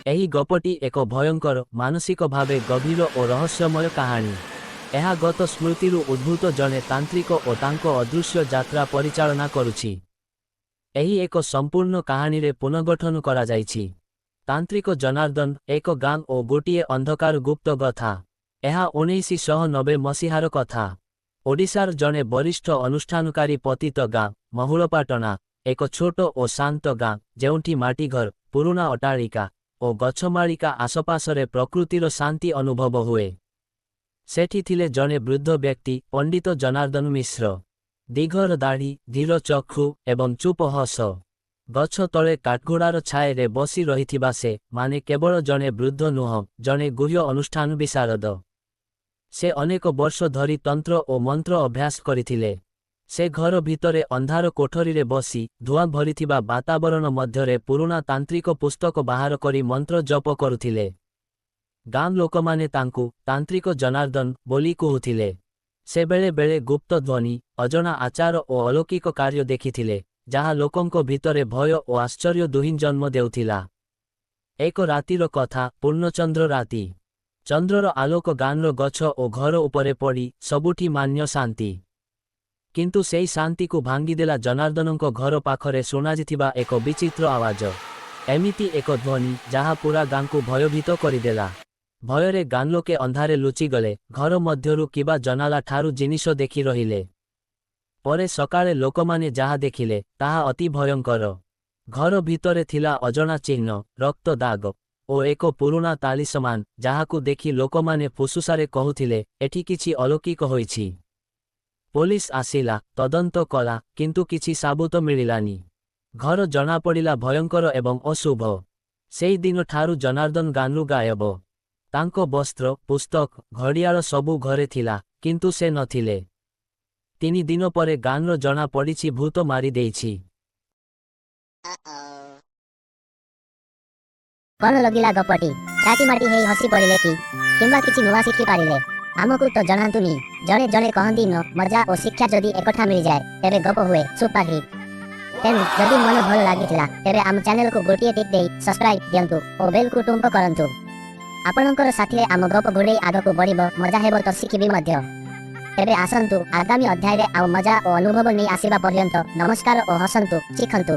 ଏହି ଗପଟି ଏକ ଭୟଙ୍କର, ମାନସିକ ଭାବେ ଗଭୀର ଓ ରହସ୍ୟମୟ କାହାଣୀ। ଏହା ଗତ ସ୍ମୃତିରୁ ଉଦ୍ଭୂତ ଜଣେ ତାନ୍ତ୍ରିକ ଓ ତାଙ୍କ ଅଦୃଶ୍ୟ ଯାତ୍ରା ପରିଚାଳନା କରୁଛି। ଏହି ଏକ ସମ୍ପୂର୍ଣ୍ଣ କାହାଣୀରେ ପୁନର୍ଗଠନ କରାଯାଇଛି। ତାନ୍ତ୍ରିକ ଜନାର୍ଦ୍ଦନ, ଏକ ଗାଁ ଓ ଗୋଟିଏ ଅନ୍ଧକାର ଗୁପ୍ତ କଥା। ଏହା 1990 ମସିହାର କଥା। ଓଡ଼ିଶାର ଜଣେ ବରିଷ୍ଠ ଅନୁଷ୍ଠାନକାରୀ ପତିତ ଗାଁ, ମହୁଳପାଟଣା, ଏକ ଛୋଟ ଓ ଶାନ୍ତ ଗାଁ, ଯେଉଁଠି ମାଟିଘର, ପୁରୁଣା ଅଟ୍ଟାଳିକା ଓ ଗଛମାଳିକା ଆଶପାଶରେ ପ୍ରକୃତିର ଶାନ୍ତି ଅନୁଭବ ହୁଏ। ସେଠି ଥିଲେ ଜଣେ ବୃଦ୍ଧ ବ୍ୟକ୍ତି, ପଣ୍ଡିତ ଜନାର୍ଦ୍ଦନ ମିଶ୍ର। ଦୀର୍ଘ ଦାଢ଼ି, ଧୀର ଚକ୍ଷୁ ଏବଂ ଚୁପ ହସ। ଗଛ ତଳେ କାଠଘୋଡ଼ାର ଛାୟାରେ ବସି ରହିଥିବା ସେ ମାନେ କେବଳ ଜଣେ ବୃଦ୍ଧ ନୁହଁ, ଜଣେ ଗୁହ୍ୟ ଅନୁଷ୍ଠାନ ବିଶାରଦ। ସେ ଅନେକ ବର୍ଷ ଧରି ତନ୍ତ୍ର ଓ ମନ୍ତ୍ର ଅଭ୍ୟାସ କରିଥିଲେ। ସେ ଘର ଭିତରେ ଅନ୍ଧାର କୋଠରୀରେ ବସି, ଧୂଆଁ ଭରିଥିବା ବାତାବରଣ ମଧ୍ୟରେ ପୁରୁଣା ତାନ୍ତ୍ରିକ ପୁସ୍ତକ ବାହାର କରି ମନ୍ତ୍ର ଜପ କରୁଥିଲେ। ଗାଁ ଲୋକମାନେ ତାଙ୍କୁ ତାନ୍ତ୍ରିକ ଜନାର୍ଦ୍ଦନ ବୋଲି କହୁଥିଲେ। ସେ ବେଳେ ବେଳେ ଗୁପ୍ତ ଧ୍ୱନି, ଅଜଣା ଆଚାର ଓ ଅଲୌକିକ କାର୍ଯ୍ୟ ଦେଖିଥିଲେ, ଯାହା ଲୋକଙ୍କ ଭିତରେ ଭୟ ଓ ଆଶ୍ଚର୍ଯ୍ୟ ଦୁହିଁ ଜନ୍ମ ଦେଉଥିଲା। ଏକ ରାତିର କଥା, ପୂର୍ଣ୍ଣଚନ୍ଦ୍ର ରାତି। ଚନ୍ଦ୍ରର ଆଲୋକ ଗାଁର ଗଛ ଓ ଘର ଉପରେ ପଡ଼ି ସବୁଠି ମାନ୍ୟ ଶାନ୍ତି। କିନ୍ତୁ ସେଇ ଶାନ୍ତିକୁ ଭାଙ୍ଗିଦେଲା ଜନାର୍ଦ୍ଦନଙ୍କ ଘର ପାଖରେ ଶୁଣାଯାଇଥିବା ଏକ ବିଚିତ୍ର ଆୱାଜ। ଏମିତି ଏକ ଧ୍ୱନି, ଯାହା ପୁରା ଗାଁକୁ ଭୟଭୀତ କରିଦେଲା। ଭୟରେ ଗାଁ ଲୋକେ ଅନ୍ଧାରେ ଲୁଚିଗଲେ, ଘର ମଧ୍ୟରୁ କିବା ଜନାଲା ଠାରୁ ଜିନିଷ ଦେଖି ରହିଲେ। ପରେ ସକାଳେ ଲୋକମାନେ ଯାହା ଦେଖିଲେ, ତାହା ଅତି ଭୟଙ୍କର। ଘର ଭିତରେ ଥିଲା ଅଜଣା ଚିହ୍ନ, ରକ୍ତ ଦାଗ ଓ ଏକ ପୁରୁଣା ତାଲିସମାନ, ଯାହାକୁ ଦେଖି ଲୋକମାନେ ଫୁସୁସାରେ କହୁଥିଲେ, ଏଠି କିଛି ଅଲୌକିକ ହୋଇଛି। ପୋଲିସ ଆସିଲା, ତଦନ୍ତ କଲା, କିନ୍ତୁ କିଛି ସାବୁତ ମିଳିଲାନି। ଘର ଜଣାପଡ଼ିଲା ଭୟଙ୍କର ଏବଂ ଅଶୁଭ। ସେଇ ଦିନଠାରୁ ଜନାର୍ଦ୍ଦନ ଗାଁରୁ ଗାୟବ। ତାଙ୍କ ବସ୍ତ୍ର, ପୁସ୍ତକ, ଘଡ଼ିଆଳ ସବୁ ଘରେ ଥିଲା, କିନ୍ତୁ ସେ ନଥିଲେ। 3 ଦିନ ପରେ ଗାଁର ଜଣା ପଡ଼ିଛି ଭୂତ ମାରି ଦେଇଛି। କଣ ଲାଗିଲା ଗପଟି? ଛାତି ମାଟି ହେଇ ହସି ପଡ଼ିଲେ କି, କିମ୍ବା କିଛି ନୂଆ ଶିଖି ପାରିଲେ? ଆମକୁ ତ ଜଣାନ୍ତୁନି। ଜଣେ ଜଣେ କହନ୍ତି ନ, ମଜା ଓ ଶିକ୍ଷା ଯଦି ଏକଠା ମିଳିଯାଏ, ତେବେ ଗପ ହୁଏ ସୁପରହିଟ୍। ତେଣୁ ଯଦି ମନ ଭଲ ଲାଗିଥିଲା, ତେବେ ଆମ ଚ୍ୟାନେଲକୁ ଗୋଟିଏ ଟିକ୍ ଦେଇ ସବସ୍କ୍ରାଇବ ଦିଅନ୍ତୁ ଓ ବେଲକୁ ଟୁଙ୍କ କରନ୍ତୁ। ଆପଣଙ୍କର ସାଥିରେ ଆମ ଗପ ଘୋଡ଼େଇ ଆଗକୁ ବଢିବ, ମଜା ହେବ ତ ଶିଖିବି ମଧ୍ୟ। ତେବେ ଆସନ୍ତୁ, ଆଗାମୀ ଅଧ୍ୟାୟରେ ଆଉ ମଜା ଓ ଅନୁଭବ ନେଇ ଆସିବା ପର୍ଯ୍ୟନ୍ତ ନମସ୍କାର ଓ ହସନ୍ତୁ, ଶିଖନ୍ତୁ।